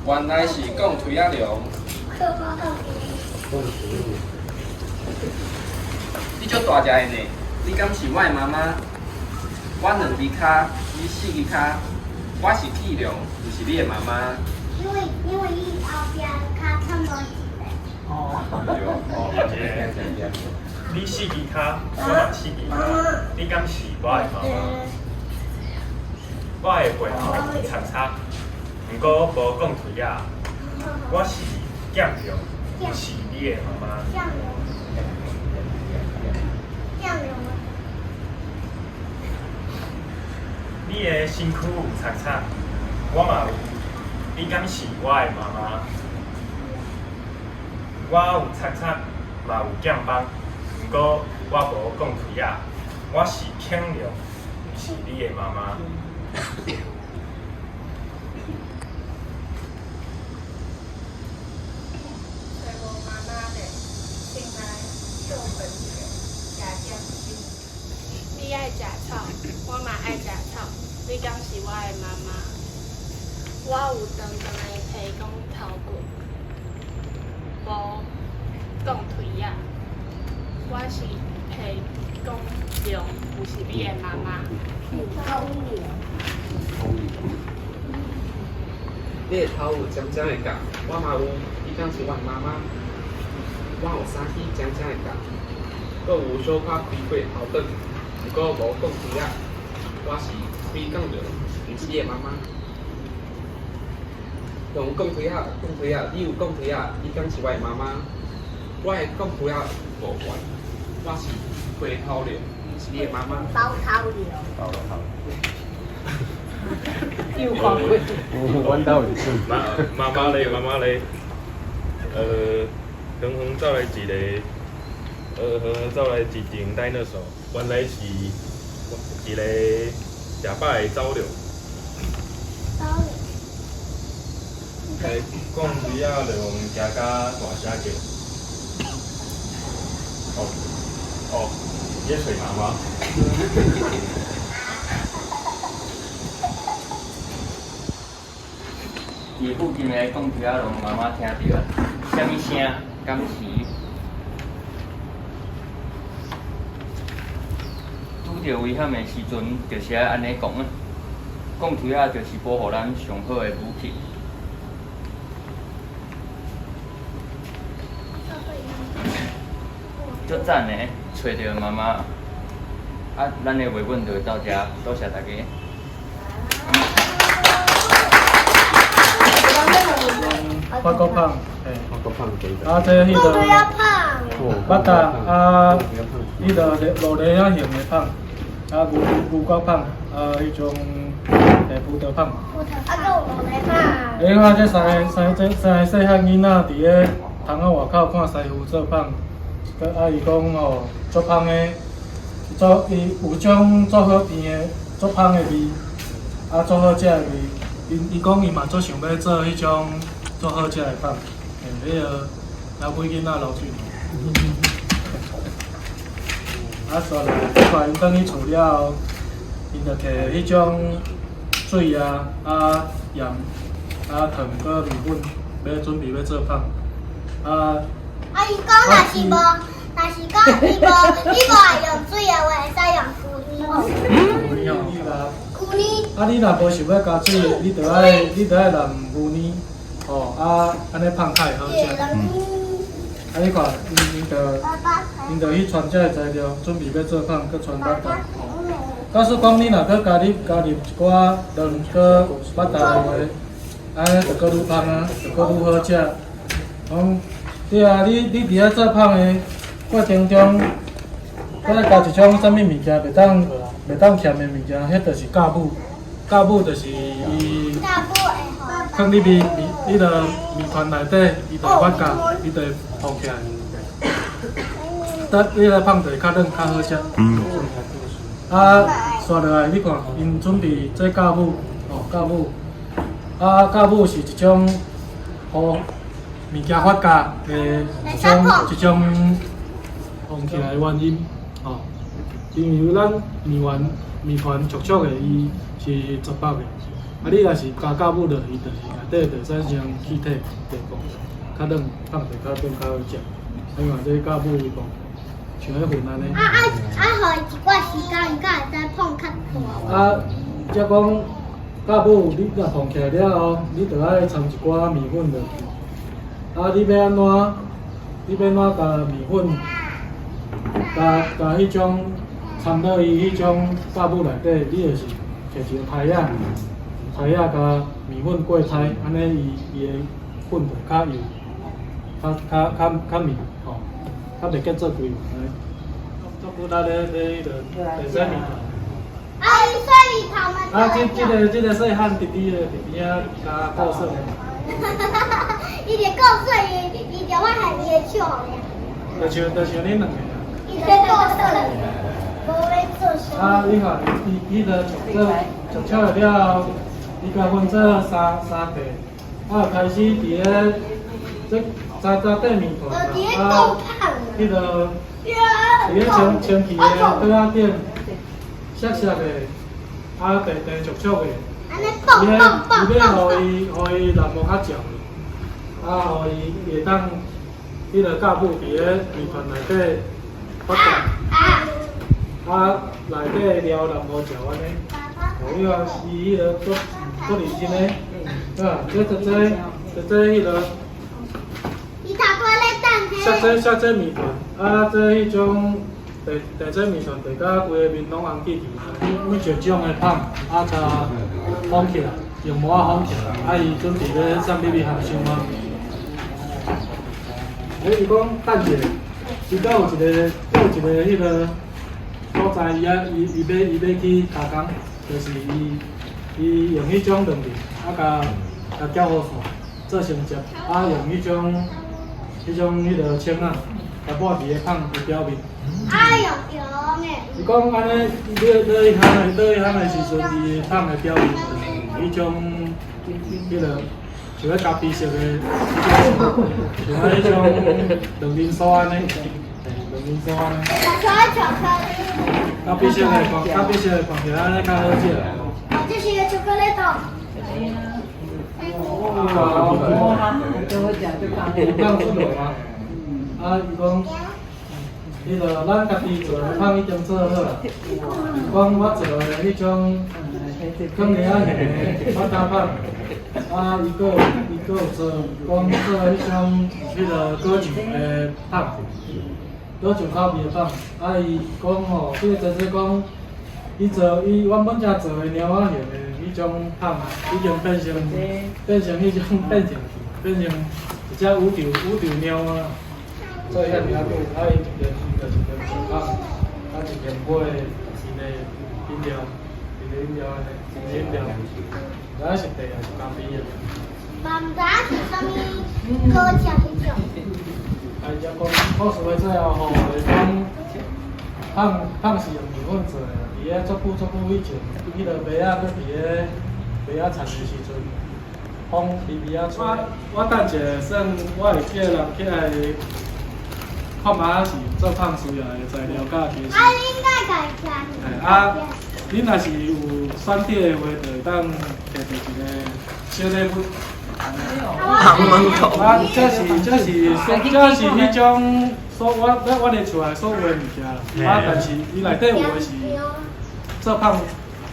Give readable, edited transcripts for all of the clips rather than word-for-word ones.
原來是摃錘仔龍。你足大隻的呢？你敢是我的媽媽？我兩支跤，你四支跤。我是鐵龍，毋是你的媽媽。因為伊後壁跤差無一個。哦。對。你四支跤，我嘛四支跤，你敢是我的媽媽？我的背後有插插，毋過無摃錘仔。我是劍龍，毋是你的媽媽。劍龍。劍龍。你的身軀有插插，我嘛有，你敢是我的媽媽？我有插插，嘛有劍枋，毋過我無摃錘仔。我是恐龍，毋是你的媽媽。揣無媽媽咧，先來小睏一下，食點心。你愛食草，我嘛愛食草，你敢是我的媽媽？我有長長的提公頭骨，無摃錘仔。我是提公龍，毋是你的媽媽。你的頭有尖尖的角，我嘛有，你敢是我的媽媽？我有三支尖尖的角，閣有小可開闊的頭頂，毋過無摃錘仔。我是開講龍，毋是你的媽媽。用摃錘仔，摃錘仔，你有摃錘仔，你敢是我的媽媽？我的摃錘仔無懸，我是皮頭龍，毋是你的媽媽。包頭龍。包頭。又看過。阮兜是媽媽媽咧，媽媽咧，遠遠走來一個，遠遠走來一陣 dinosaur，原來是一個食飽的走龍。走龍。摃錘仔龍驚甲大聲叫。哦哦，你咧揣媽媽？佇附近的摃錘仔龍媽媽聽著，啥物聲？敢是？拄著危險的時陣，就是愛按呢講啊。摃錘仔就是保護咱上好的武器。足讚的，揣著媽媽。啊，咱的繪本就到遮，多謝大家。法國麭，嘿。法國麭幾啊，這彼个肉燥啊，彼个酪梨仔形的麭，啊牛牛角麭，啊彼種葡萄麭。啊，閣有酪梨麭。你看這三个三這三個細漢囡仔佇咧窗仔外口看師傅做麭，啊伊講吼足芳的，做伊有種足好甜的、足芳的味，啊足好食的味。伊伊講伊嘛足想欲做彼種足好食的麭，嘿，彼个老鬼囡仔流喙。啊，煞來，你看𪜶轉去厝了後，𪜶就摕彼種水啊、啊鹽、啊糖、閣麵粉，欲準備欲做麭。啊。啊，伊講若是無，若是講伊無，伊無愛用水的話，會使用牛奶無？牛奶吼。牛奶。啊，你若無想欲加水，你著愛淋牛奶，吼啊，按呢麭較會好食。啊，你看，𪜶就去傳這个材料，準備欲做麭，閣傳肉燥。吼，假使講你若閣加入一寡卵閣肉燥的話，按呢就閣愈芳啊，就閣愈好食。講對啊，你佇遐做麭的過程中，閣愛加一種啥物物件，袂當欠的物件，彼就是酵母。酵母就是伊放入麵麵彼个麵團內底，伊就會發酵，伊就會浮起來。得彼个麭就會較軟較好食。啊，煞落來你看，𪜶準備這酵母，哦，酵母，啊，酵母是一種予物件發酵的一種膨起來的原因，哦。因為咱麵團麵團灼灼的，伊是雜白的，啊，你若是加酵母落，伊就是內底就產生氣體地磅，較軟，放佇較變較好食。你看這酵母伊講，像彼粉按呢。啊啊啊！予伊一寡時間，伊才會使膨較大。啊，才講酵母你若放起來了後，你著愛摻一寡麵粉落去。啊，你欲按怎？你欲按怎共麵粉，共共彼種摻落伊彼種酵母內底，你就是摕一個篩仔，篩仔共麵粉過篩，按呢伊伊的粉就較幼，較較較較綿吼，較袂結做規按呢。做骨力咧咧彼个電洗麵團。啊，伊洗頭嘛。啊，這這這個細漢弟弟的弟弟仔共顧耍的。伊就顧耍，伊伊就發現伊的笑咧。就像恁兩個啊。伊就顧耍，無咧做啥。啊，你看，伊伊就做做出來了後，伊共分做三三塊，啊，開始佇咧這三三塊麵團啊，彼個佇咧清清氣的桌仔頂，濕濕的，啊，甜甜熟熟的。伊咧伊欲予伊予伊內膜較嚼，啊，予伊會當彼个酵母佇咧麵團內底發展，啊，內底的料內無嚼按呢。哦，你看伊彼个足足認真的，啊，這這這這這彼个。削這削這麵團，啊，這彼種地地這麵團地甲規个面攏紅記記，每一種的麭，啊，共封起來，用膜仔封起來，啊，伊準備欲送入去烘箱啊。欸，伊講等者，伊閣有一个，閣有一個彼个所在，伊愛伊伊欲伊欲去加工，就是伊伊用彼種卵麵，啊，共共攪好線，做成汁，啊，用彼種。彼種彼个銃仔，共抹佇个麭的表面。啊，用用的。伊講按呢，你你去烘的，你去烘的時陣，伊麭的表面就是彼種彼个像彼咖啡色的，像彼種卵面酥按呢，嘿，卵面酥按呢。咖啡色的，咖啡色的看起來按呢較好食。這是個巧克力豆。有出落啊！啊，伊講，彼个咱家己做的麭已經做好啦。伊講我做的彼種囥佇遐形的發大麭，啊，伊閣伊閣有做，講做彼種彼个果醬的麭，果醬口味的麭。啊，伊講吼，這個姐姐講，伊做伊原本才做的貓仔形的彼種麭，已經變成變成彼種變成變成一隻宇宙宇宙貓啊！做遐爾仔久，啊伊一邊就一邊燒麭，啊一邊買伊的飲料，伊的飲料按呢，一个飲料，毋知是茶抑是咖啡啊。嘛毋知影是啥物果醬彼種。啊，伊才講故事的最後吼，就是講麭麭是用麵粉做的，佇咧足久足久以前，彼个麥仔閣佇咧麥仔田的時陣。風微微仔吹。我等一下算我會叫人起來看覓是做麭需要的材料佮技術。啊，你應該家己嘿，啊，恁若是有選擇的話，就會當摕著一個小禮物。旁門口。啊，這是這是這是彼種所我我佇厝內所有的物件啦。啊，但是伊內底有的是做麭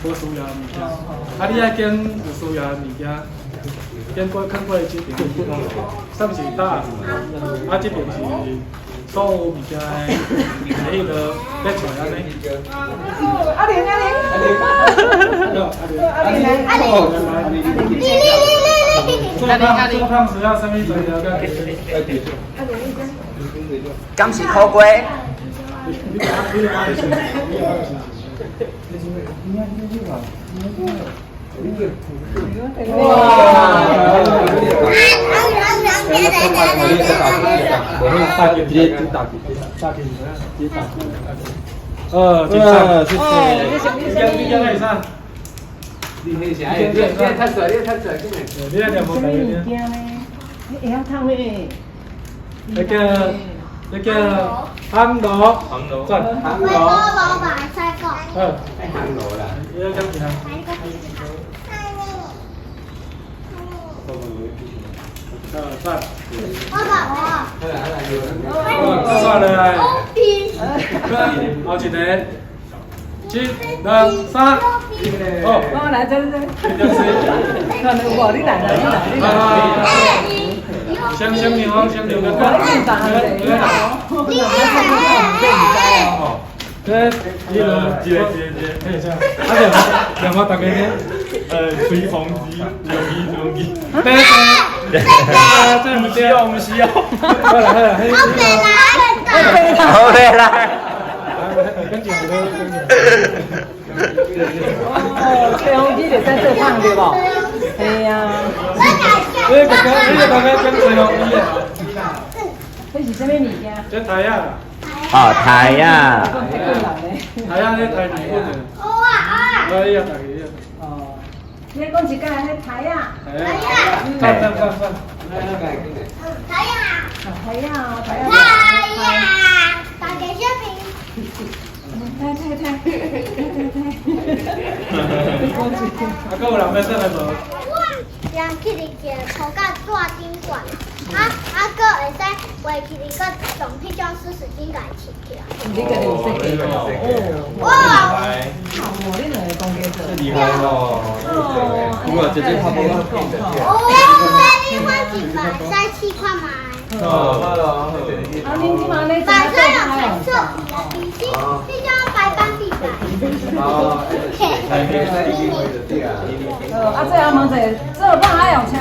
無需要的物件。啊，你愛揀有需要的物件。經過囥過這邊，算是大啊，這邊是所有物件的彼个列出來按呢。阿玲阿玲，阿玲，阿玲，阿玲，阿玲，你你你你你。做麭做麭需要啥物材料？敢是苦瓜？哇！直接打直打直接打。真赞，谢谢。你讲你讲的是啥？你那啥？你你太帅，你太帅，真的。你来念无啥物物件呢？你会晓读呢？那个那个烘炉，烘炉，赞。烘炉。我无嘛会使讲。嗯。爱烘炉啦。你来讲一下。二三。我讲我。算了来。后一个，一、两、三，好。我来这这。可能有无？你来啦，你来，你来。先先牛，先牛个。你这一个，一个，一个，一个，看一下，啊两两个大家呢？吹风机，吹风机，对对。啊，这毋是哦，毋是哦。好啦好啦，好白来，好白来。跟紧，跟紧。哦，吹风机就使做胖对无？系啊。这个哥，这个大哥讲吹风机的。这是啥物物件？这台仔。哦，台仔。台仔咧台米粉的。好啊啊。哎呀，大家。哦，你讲一个迄台仔。台仔。放放放放。台仔。台仔哦，台仔。台仔，大家小平。台台台台台。啊，阁有人欲说来无？人去伫一个涂甲纸顶悬，啊啊，阁会使画起嚟，阁用彼种湿纸巾共伊拭起来。你家己有设计哦？哇！好哦，你两个讲加做。厉害哦！哦，有啊，姐姐拍波哦，这你反正嘛会使试看觅。哦，好咯。啊，恁这马咧？嘛会使用彩色笔啊，比这这种白板笔吧。哦，啊，最后问一下，做饭爱用枪？